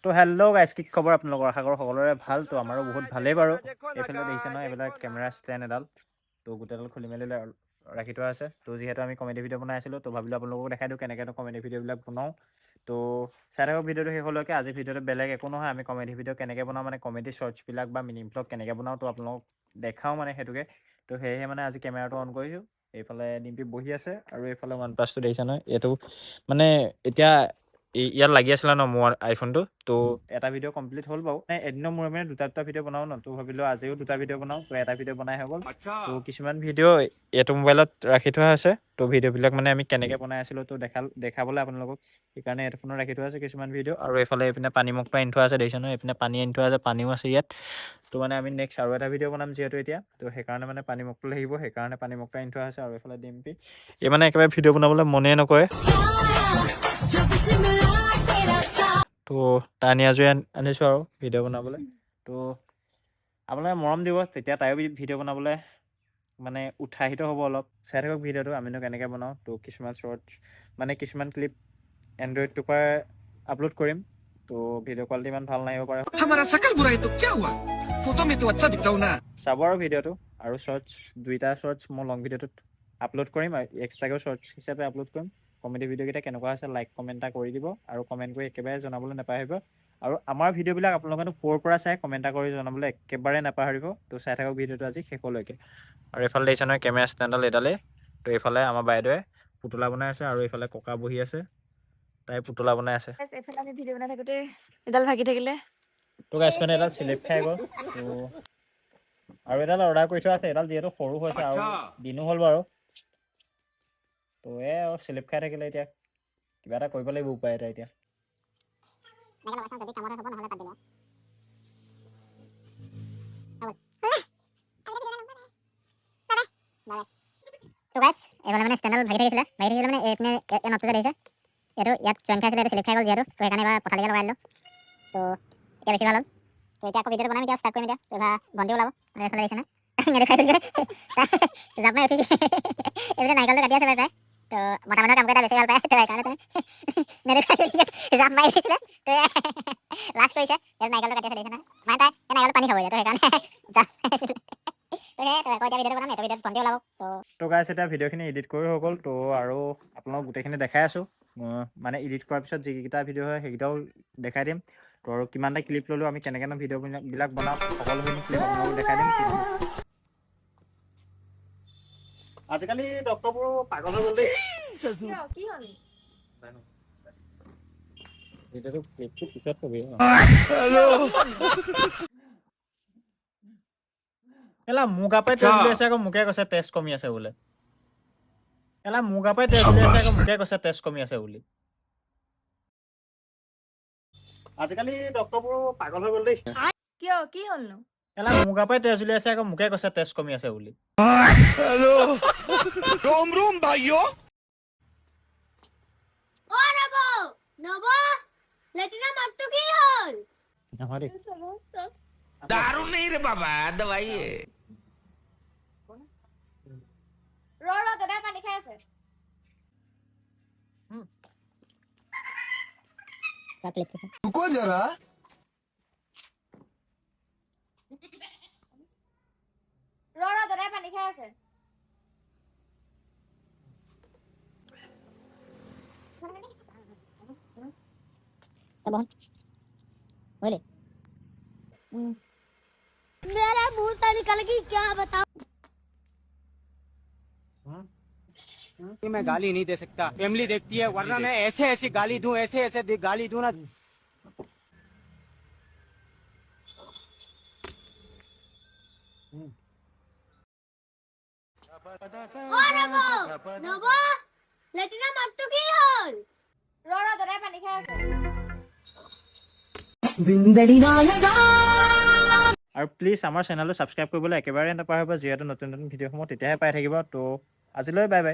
তো hello' guys, কি খবৰ আপোনালোকৰ? আশা কৰোঁ সকলোৰে ভাল। তো আমাৰো বহুত ভালেই বাৰু। এইফালে দেখিছে নহয়, এইবিলাক কেমেৰা ষ্টেণ্ড এডাল, তো গোটেইডাল খুলি মেলি ৰাখি থোৱা আছে। তো যিহেতু আমি কমেডি ভিডিঅ' বনাই আছিলোঁ, তো ভাবিলোঁ আপোনালোককো দেখাই দিওঁ কেনেকৈনো কমেডি ভিডিঅ'বিলাক বনাওঁ। তো চাই থাকক ভিডিঅ'টো শেষলৈকে। আজি ভিডিঅ'টো বেলেগ একো নহয়, আমি কমেডি ভিডিঅ' কেনেকৈ বনাওঁ, মানে কমেডি শ্বৰ্টছবিলাক বা মিনি ভ্লগ কেনেকৈ বনাওঁ, তো আপোনালোকক দেখাওঁ মানে সেইটোকে। তো সেয়েহে মানে আজি কেমেৰাটো অন কৰিছোঁ। এইফালে ডিম্পী বহি আছে আৰু এইফালে ওৱান প্লাছটো দেখিছে নহয়, এইটো মানে এতিয়া ইয়াত লাগি আছিলে ন মোৰ আইফোনটো। তো এটা ভিডিঅ' কমপ্লিট হ'ল বাৰু। মানে এদিনৰ মূৰে মূৰে দুটা দুটা ভিডিঅ' বনাওঁ ন, তো ভাবিলোঁ আজিও দুটা ভিডিঅ' বনাওঁ। তো এটা ভিডিঅ' বনাই হৈ গ'ল। তো কিছুমান ভিডিঅ' এইটো মোবাইলত ৰাখি থোৱা আছে। তো ভিডিঅ'বিলাক মানে আমি কেনেকৈ বনাই আছিলোঁ তো দেখাবলৈ আপোনালোকক সেইকাৰণে এইটো ফোনত ৰাখি থোৱা আছে কিছুমান ভিডিঅ'। আৰু এইফালে এইপিনে পানী মগটো আনি থোৱা আছে, দেখিছে নহয়, এইপিনে পানী আনি থোৱা আছে, পানীও আছে ইয়াত। তো মানে আমি নেক্সট আৰু এটা ভিডিঅ' বনাম যিহেতু এতিয়া, তো সেইকাৰণে মানে পানী মগটো লাগিব, সেইকাৰণে পানী মগটো আনি থোৱা আছে। আৰু এইফালে ডিম্পী এই মানে একেবাৰে ভিডিঅ' বনাবলৈ মনেই নকৰে, তো টানি আজুৰি আনিছোঁ আৰু ভিডিঅ' বনাবলৈ। তো আপোনালোকে মৰম দিব, তেতিয়া তাইও ভিডিঅ' বনাবলৈ মানে উৎসাহিত হ'ব অলপ। চাই থাকক ভিডিঅ'টো আমিনো কেনেকৈ বনাওঁ। তো কিছুমান শ্বৰ্টছ মানে কিছুমান ক্লিপ এণ্ড্ৰইডটোৰ পৰা আপলোড কৰিম, তো ভিডিঅ' কোৱালিটি ইমান ভাল নাহিব পাৰে। हमारा शकल बुरा है तो क्या हुआ, फोटो में तो अच्छा दिखता हूँ ना। চাব আৰু ভিডিঅ'টো। আৰু শ্বৰ্টছ দুইটা শ্বৰ্টছ মই লং ভিডিঅ'টোত আপলোড কৰিম আৰু এক্সট্ৰাকৈও শ্বৰ্টছ হিচাপে আপলোড কৰিম। কমেডি ভিডিঅ'কেইটা কেনেকুৱা হৈছে লাইক কমেণ্ট এটা কৰি দিব আৰু কমেণ্ট কৰি একেবাৰে জনাবলৈ নাপাহৰিব। আৰু আমাৰ ভিডিঅ'বিলাক আপোনালোকেনো ক'ৰ পৰা চাই কমেণ্ট এটা কৰি জনাবলৈ একেবাৰে নাপাহৰিব। তো চাই থাকক ভিডিঅ'টো আজি শেষলৈকে। আৰু এইফালে দেখিছে নহয় কেমেৰা ষ্টেণ্ডডাল এডালেই। তো এইফালে আমাৰ বাইদেৱে পুতলা বনাই আছে আৰু এইফালে ককা বহি আছে, তাই পুতলা বনাই আছে। Guys, এইফালে আমি ভিডিঅ' বনাই থাকোঁতে এডাল ভাগি থাকিলে। তো গাইজ মানে এডাল চিলিপ খাই গ'ল। তো আৰু এডাল অৰ্ডাৰ কৰি থোৱা আছে, এডাল যিহেতু সৰু হৈছে আৰু দিনো হ'ল বাৰু। তো এই আৰু চিলিপ খাই থাকিলে এতিয়া কিবা এটা কৰিব লাগিব, উপায় এটা এতিয়া। তো গাইজ এইফালে মানে ষ্টেণ্ডডাল ভাগি থাকিছিলে, মানে এইপিনে এই নটটো যে দেখিছে এইটো ইয়াত জইন খাইছিলে, এইটো চিলিপ খাই গ'ল যিহেতু, তো সেইকাৰণে এবাৰ পথালিকৈ লগাই দিলোঁ। তো এতিয়া বেছি ভাল হ'ল। তো এতিয়া আকৌ ভিডিঅ'টো বনাম, এতিয়া ষ্টাৰ্ট কৰিম। এতিয়া তো এইবাৰ ভণ্টি ওলাব। আৰু এইফালে দেখিছে নহয় নেদেখাই বুলি জাপ মাৰি উঠিছে। এইপিনে নাৰিকলটো কাটি আছে তাই। তো মতা মানুহৰ কাম কৰি তাই বেছি ভাল পায়, তো সেইকাৰণে তাই নেদেখাই বুলি জাপ মাৰি উঠিছিলে। তো লাজ কৰিছে, এই নাৰিকলটো কাটি আছে দেখিছে নহয়, মানে তাই এই নাৰিকলটো পানী খাব এতিয়া, তো সেইকাৰণে জাপ মাৰি উঠিছিলে। তো সেয়াই, তো আকৌ এতিয়া ভিডিঅ'টো বনাম, এইটো ভিডিঅ'ত ভণ্টি ওলাব। তো তো গাইজ এতিয়া ভিডিঅ'খিনি এডিট কৰি হৈ গ'ল। তো আৰু আপোনালোকক গোটেইখিনি দেখাই আছোঁ, মানে এডিট কৰাৰ পিছত যিকেইটা ভিডিঅ' হয় সেইকেইটাও দেখাই দিম। তো আৰু কিমানটা ক্লিপ ল'লোঁ, আমি কেনেকৈনো ভিডিঅ'বিলাক বনাওঁ, সকলোখিনি ক্লিপ আপোনালোকক দেখাই দিম। আজিকালি ডক্টৰবোৰো পাগল হৈ গ'ল দেই। কিয়, কি হ'ল? ভিডিঅ'টো ক্লিপটো পিছত কবি। এলা মোৰ গা পৰাই তেজ উলিয়াইছে আকৌ, মোকে কৈছে তেজ কমি আছে বোলে। এলা মোৰ গা পৰাই তেজ উলিয়াইছে আকৌ, মোকে কৈছে তেজ কমি আছে বুলি। আজিকালি ডক্টৰবোৰো পাগল হৈ গ'ল দেই। কিয়, কি হ'লনো? এলা মোৰ গা পৰাই তেজ উলিয়াইছে আকৌ, মোকে কৈছে তেজ কমি আছে বুলি। रोम रोम भाइयों। অ নব নব, লেটিনা মাতটো কি হ'ল? নহয় দেই। दारू नहीं रे बाबा, दवाई है। ৰ ৰ, দাদাই পানী খাই আছে। रुको जरा। ৰ ৰ, দাদাই পানী খাই আছে। বুজিলি? मेरा मुंह तो निकल गई, क्या बताऊं। मैं गाली नहीं दे सकता, फैमिली देखती है, वरना मैं ऐसे ऐसे गाली दूं, ऐसे ऐसे गाली दूं ना। অ নব নব, লেটিনা মাতটো কি হ'ল? ৰ ৰ, দাদাই পানী খাই আছে। আৰু প্লিজ আমাৰ চেনেলটো ছাবস্ক্ৰাইব কৰিবলৈ একেবাৰে নাপাহৰিব, যিহেতু নতুন নতুন ভিডিঅ'সমূহ তেতিয়াহে পাই থাকিব। তো আজিলৈ বাই বাই।